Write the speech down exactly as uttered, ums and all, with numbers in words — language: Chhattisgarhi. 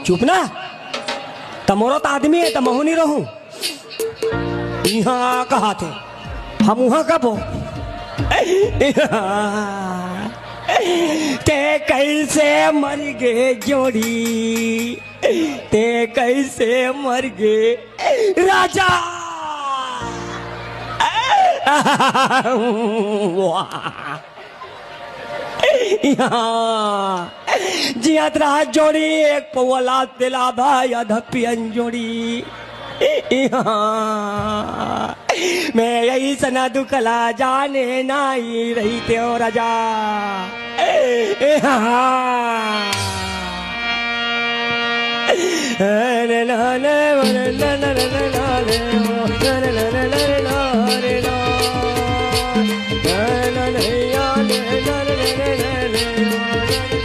चुप ना, त मोरो त आदमी हे, त महू नहीं रहूं। इहां कहाथे, हम उहां कबो। ते कैसे मर गे जोड़ी, ते कैसे मर गे राजा। वाह। इहां जियत रहा जोड़ी, एक पौवा लात दिला भाई, अधपियन जोड़ी। इहां मैं यही सना दुखला जाने नहीं रहितेंव राजा। इहां